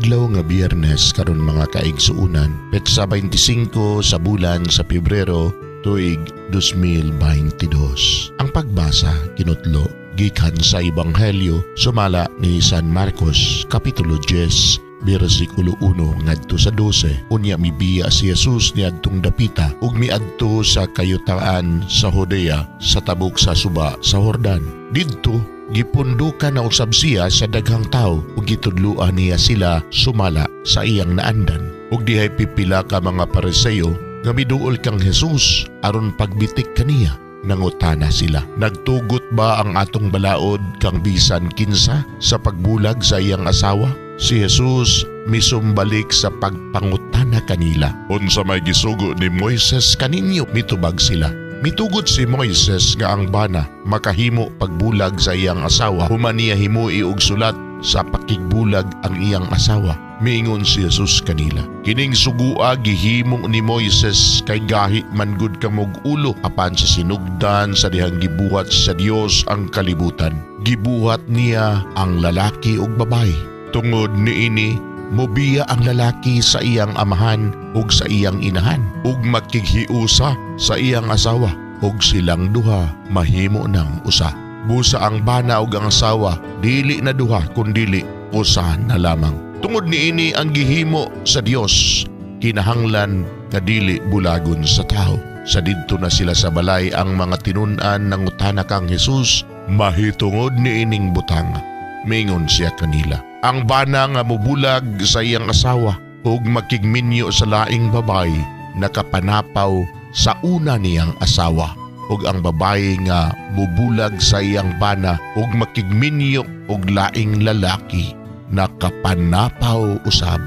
Adlaw nga Biyernes karon mga kaigsuonan, petsa 25 sa bulan sa Pebrero, tuig 2022. Ang pagbasa kinutlo gikan sa Ebanghelyo sumala ni San Marcos, Kapitulo 10, bersikulo 1 ngadto sa 12. Unya mibiya si Jesus niadtong dapita ug miadto sa kayutaan sa Judea sa tabok sa suba sa Jordan. Didto gipundukan na usab siya sa daghang tawo ug gitudloan niya sila sumala sa iyang naandan. Ug dihay pipila ka mga Pariseo nga miduol kang Jesus aron pagbitik kaniya. Nangutana sila, nagtugot ba ang atong balaod kang bisan kinsa sa pagbulag sa iyang asawa? Si Jesus misumbalik sa pagpangutana kanila. Unsa may gisugo ni Moises kaninyo? Mitubag sila. Mitugot si Moises nga ang bana makahimo pagbulag sa iyang asawa, human niya himui og sulat sa pakigbulag ang iyang asawa. Miingon si Jesus kanila, kining sugua gihimo ni Moises kay gahi man gud kamog ulo, apan sa sinugdan sa dihang gibuhat sa Dios ang kalibutan, gibuhat niya ang lalaki ug babae. Tungod niini mobiya ang lalaki sa iyang amahan ug sa iyang inahan ug makighiusa sa iyang asawa, ug silang duha mahimo ng usa. Busa ang bana ug ang asawa dili na duha kundili usa na lamang. Tungod niini ang gihimo sa Dios kinahanglan nga dili bulagon sa tao. Sa didto na sila sa balay ang mga tinun-an nangutana kang Jesus mahitungod niining butang. Mingon siya kanila, ang bana nga mobulag sa iyang asawa ug makigminyo sa laing babae nakapanapaw sa una niyang asawa, ug ang babae nga mobulag sa iyang bana ug makigminyo og laing lalaki nakapanapaw usab.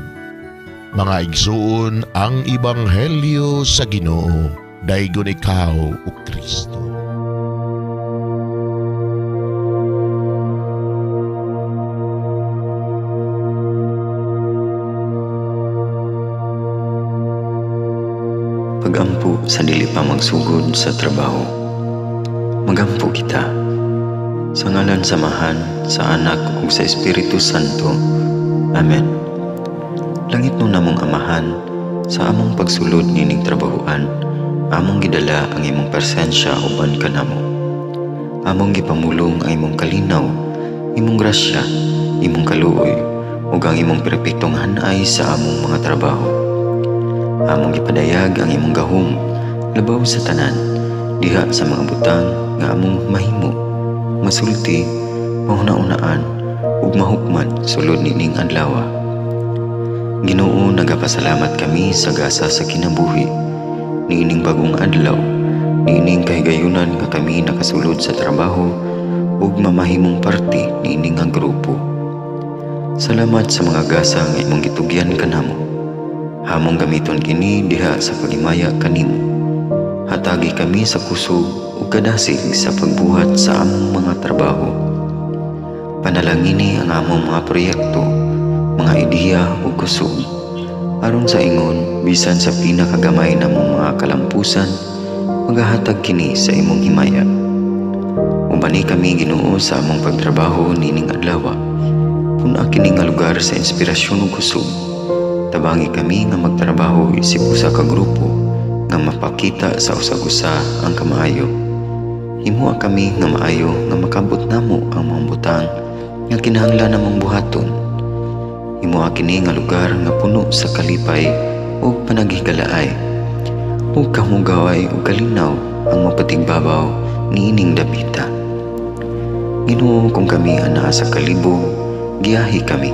Mga igsuon, ang ebanghelyo sa Ginoo, daygon ikaw o Kristo. Pagampo sa dili pa magsugod sa trabaho. Magampo kita. Sa ngalan sa Amahan, sa Anak ug sa Espiritu Santo. Amen. Langit no namong Amahan, sa among pagsulod nining trabahoan, among gidala ang imong presensya uban kanamo. Among gipamulong ang imong kalinaw, imong grasya, imong kaluoy, ug ang imong perpektong hanay sa among mga trabaho. Among gipadayag ang imong gahom labaw sa tanan, diha sa mga butang nga among mahimo, masulti, mahuna-unaan ug mahukman sulod nining adlaw. Ginoo, nagapasalamat kami sa gasa sa kinabuhi niining bagong adlaw, niining kahigayunan nga kami nakasulod sa trabaho ug mamahimong parte niining nga grupo. Salamat sa mga gasa nga imong gitugyan kanamo. Hamong gamiton kini diha sa paghimaya kanimo. Hatagi kami sa kusog ug kadasig sa pagbuhat sa among mga trabaho. Panalangini ang among mga proyekto, mga ideya ug kusog, aron sa ingon bisan sa pinakagamay namong mga kalampusan, magahatag kini sa imong himaya. Ubani kami, Ginoo, sa among pagtrabaho nining adlaw. Puna kini nga lugar sa inspirasyon ug kusog. Tabangi kami nga magtrabaho isip usa ka grupo nga mapakita sa usag-usa ang kamaayo. Himoa kami nga maayo nga makabot namo ang mga butang nga kinahanglan namong buhaton. Himoa kini nga lugar nga puno sa kalipay ug panaghigalaay, ug kamugaway ug kalinaw ang mapatigbabaw niining dapita. Ginoo, kung kami anaa sa kalibog, giyahi kami.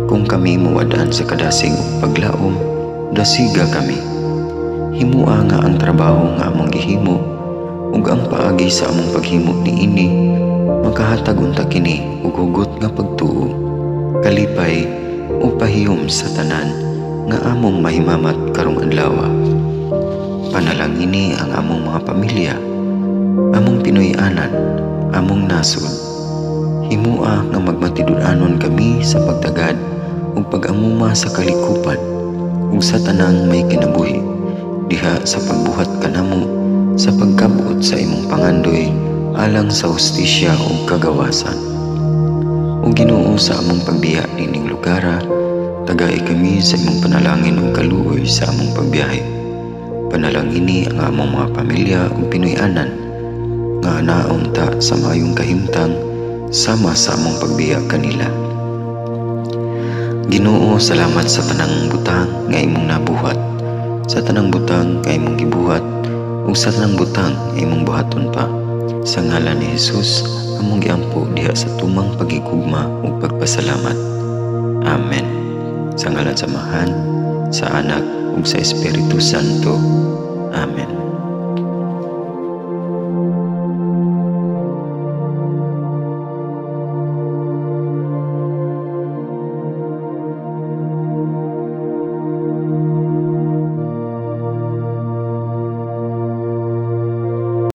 Kung kami muwadaan sa kadasig ug paglaom, dasiga kami. Himua nga ang trabaho nga among gihimo ug ang paagi sa among paghimo niini makahatag unta kini og hugot nga pagtuo, kalipay ug pahiyom sa tanan nga among mahimamat karong adlaw. Panalangini ang among mga pamilya, among Pinoy-anan, among nasod. Himua nga magmatinud-anon kami sa pagtagad ug pag-amuma sa kalikupan ug sa tanang may kinabuhi diha sa pagbuhat kanamo sa pagkabot sa imong pangandoy alang sa hustisya ug kagawasan. Ug Ginoo, sa among pagbiya nining lugara, Tagai kami sa imong panalangin ug kaluoy sa among pagbiyahe. Panalangini ang among mga pamilya ug Pinoy-anan nga naon ta sa maayong kahimtang sama sa among pagbiya kanila. Ginoo, salamat sa tanang butang nga imong nabuhat, sa tanang butang nga imong gibuhat, ug sa tanang butang nga imong buhaton pa. Sa ngalan ni Jesus, among giampo diha sa tumang pagigugma ug pagpasalamat. Amen. Sa ngalan sa Amahan, sa Anak ug sa Espiritu Santo. Amen.